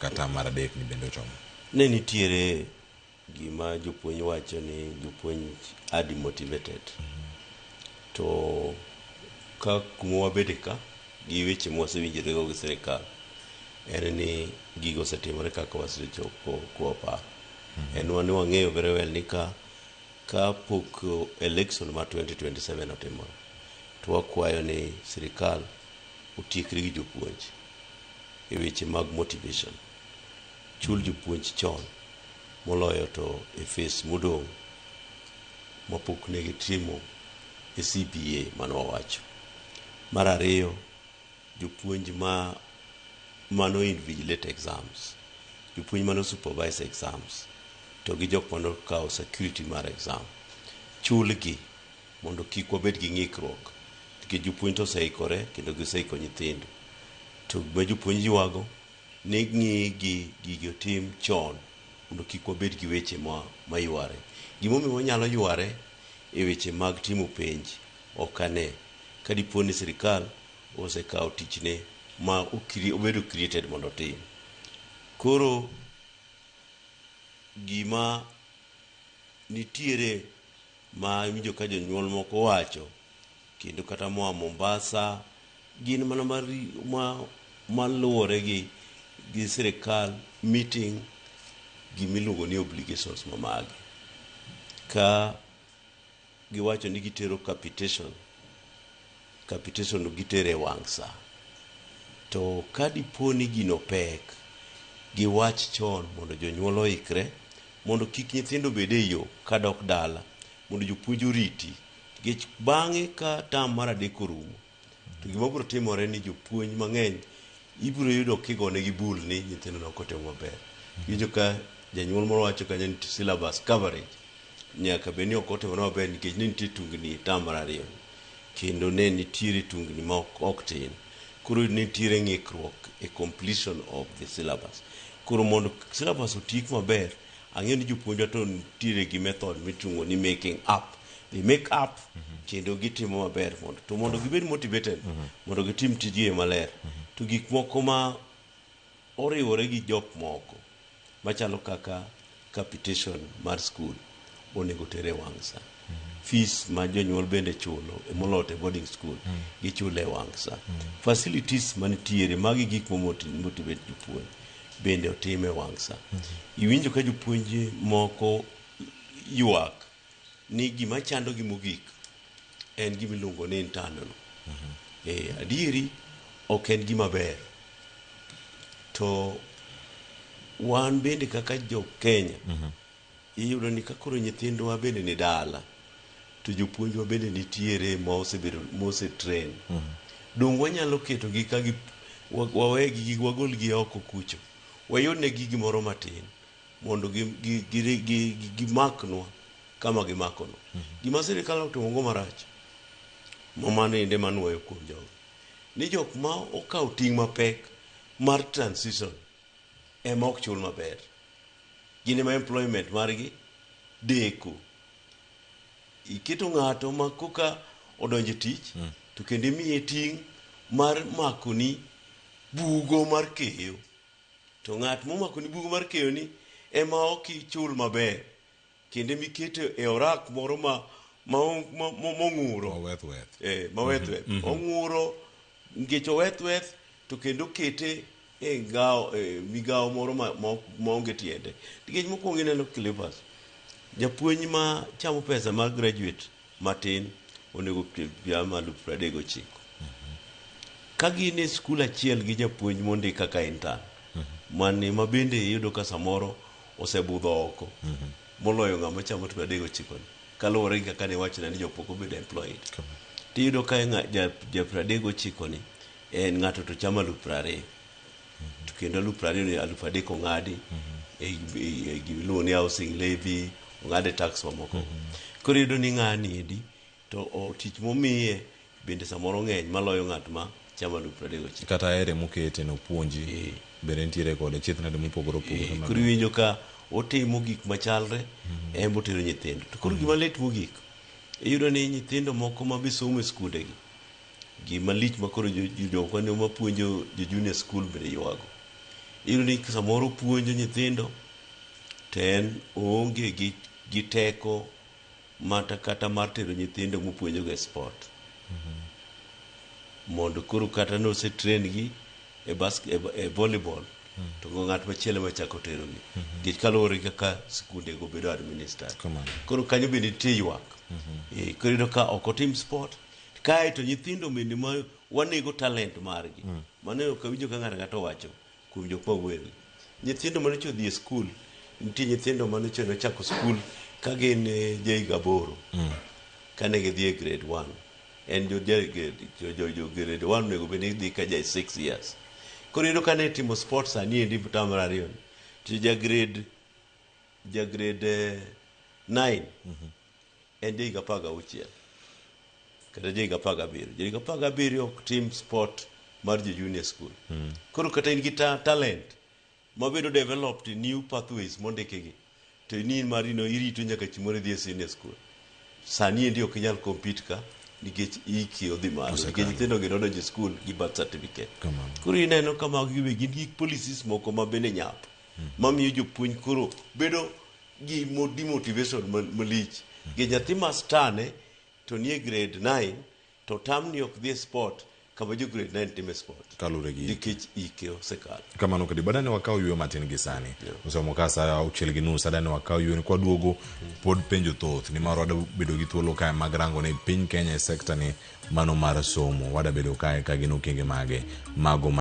Kata mar adek ni bende ochomo. Ne nitiere gima jopuonj wacho ni jopuonj are demotivated. To ka kuma wabede ka gi weche mwasewinjorego gi sirikal en ni gigo osetimore kaka wasechopo kwaparo. En wan ni wang'eyo very well ni ka pok election mar 2027 otimore to wakwayo ni sirikal otiekre gi jopuonj e weche mag motivation. Chul jopuonj chon moloyo to e phase modong' mapok ne gitimo e CBA mane wawacho. Mar ariyo, jopuonj ma mano invigilate exams, jopuonj mano supervise exams, to gi jok mano kawo security mar exam. Chulgi mondo kik wabed gi ng'ikruok nikech jopuonj to oseikore kendo giseiko nyithindo. To gima jopuonj ywago ni ng'i gi gigi otim chon mondo kik wabed gi weche ma mayware. Gimomiyo wanyalo yware e weche mag timo penj ok ane ka dipo ni sirikal osekawo tichne ma obedo created mondo otim. Koro gima nitiere ma iwinjo ka jonyuol moko wacho kendo kata moa Mombasa gin mana maluwore gi sirikal meeting gimiluongo ni obligations ma magi. Ka giwacho ni gitero capitation, capitation no gitere e wang' sa. To ka dipo ni gino pek, giwach chon mondo jonyuol oikre mondo kik nyithindo bed e yo kadok dala mondo jopuonj oriti. Nikech bang'e ka term mar adek orumo, to gima biro timore ni jopuonj mang'eny ibiro yudo kigonegi bul ni nyithindo ne ok otimo maber. Iwinjo ka janyuol moro wacho kanyo ni syllabus coverage nyaka bed ni ok otimore maber nikech ne nitie tungni e term mar ariyo kendo ne nitiere tungni ma ok tin. Koro nitiere ng'ikruok e completion of the syllabus. Koro mondo syllabus otiek maber, ang'eyo ni jopuonjwa to nitiere gi method miluongo ni making up. They make up kendo gitimo maber mondo to mondo gibed motivated mondo gitim tijgi e maler. To gik moko ma oriwore gi jok moko machalo kaka capitation mar school onego ter e wang' sa. Fees ma jonyuol bende chulo e moloyo to e boarding school gichulo e wang' sa. Facilities manitiere magi gik ma motivate jopuonj bende otim e wang' sa. Iwinjo ka jopuonj moko ywak ni gima chandogi mogik en gima iluongo ni intern no. Adieri ok en gima ber. To wan bende kaka jo Kenya iyudo ni ka koro nyithindwa bende ni dala to jopuonjwa bende nitiere ma osebedo mose train. Dong wanyalo ketogi ka gi wawegi wagolgi oko kucho. Wayudnegi gimoro matin mondo gimaknwa kama gimakono. Gima sirikal otimo go marach ma mano ende manuoyo kuom jogi ni jok ma okawo ting' mapek mar transition ema ok chul maber. Gin ema employment margi deko. Iketo ng'ato ma koka odonjo e tich to kendo imiye ting' mar makoni bugo mar keyo. To ng'at momakoni bugo mar keyo ni ema ok ichul maber. Kendo emiketo e orak moro ma mong'uro. Moweth weth. Moweth weth. Ong'uro nikech oweth weth to kendo okete e ngao, e migawo moro maonge tiende. Nikech mokwongo ineno Cleophas, japuonj ma chamo pesa mar graduate matin onego cham 39,000. Ka gin e skul achiel gi japuonj mondik kaka intern, mane ma bende iyudo ka samoro osebudho oko moloyo ng'ama chamo 39 ni. Kaluwore gi kaka ne wachna ni jok moko obedo employed. Tiyudo ka ja 39 ni en ng'ato to chamo 20,000. To kendo 20,000 ni 3,000 ong'adi e gimiluongo ni housing levy, ong'ade tax mamoko. Koro iyudo ni ng'ani endi to tich momiye bende samoro ng'eny maloyo ng'at ma chamo 39,000. Kata ere mokete no puonji bende nitiere kode chieth nade mopogore opogore. Koro iwinjo ka otimo gik machalre en botero nyithindo. To koro gima lit mogik iyudo ni nyithindo moko ma be somo e skundegi gima lich ma koro jokwa mapuonjo jo junior school bende ywago. Iyudo ni samoro puonjo nyithindo to en oonge gi, gi teko mata kata mar tero nyithindo mopuonjogo e sport. Mondo koro kata nose train gi e, e volleyball to go ng'at machielo ema chako terogi. Nikech kaluwore gi kaka skunde go bedo administered. Kamano. Koro kanyo bende nitie ywak. Koro iyudo ka ok otim sport. Kae to nyithindo bende ma wanego talent margi. Mano ok awinjo ka ng'ato ng'ato owacho kuom jok ma wuoyo. Nyithindo manocho odhi e skul, nitie nyithindo manocho nochako skul ka gin johiga 8. Kane gidhi e grade 1. En jo grade 1 onego bed ni dhi ka ja 6 years. Koro iyudo ka ne timo sport sani endi term mar ariyo ni, to ja grade 9 en jahiga 16 kata jahiga 17. Jahiga 17 ok tim sport mar jo junior school. Koro kata in gi talent mabedo developed in new pathways mondikigi to in mari no irito nyaka chieng' moro idhi e senior school. Sani endi ok inyal compete ka nikech iki odhi malo nikech nyithindo gi nodonjo e school gi birth certificate. Kamano. Koro ineno ka magi be gin gik policies moko ma bende nyap mamiyo jopuonj koro bedo gi demotivation malich. Gi nyathi ma star ne to nie grade 9 to tamni ok dhi e sport kama jo grade 9 time sport. Kaluwore gi Nikech ike osekalo. Kamano kadi badane wakaw yueyo matin gi sani. Osomo ka saa 6:30 adane wakaw yueyo ni kwaduogo pod penjo thoth nimar wada bedo gi thuolo kae mag rango ni piny Kenya e sekta ni mano mar somo wada bedo kae ka gin okenge mage mago.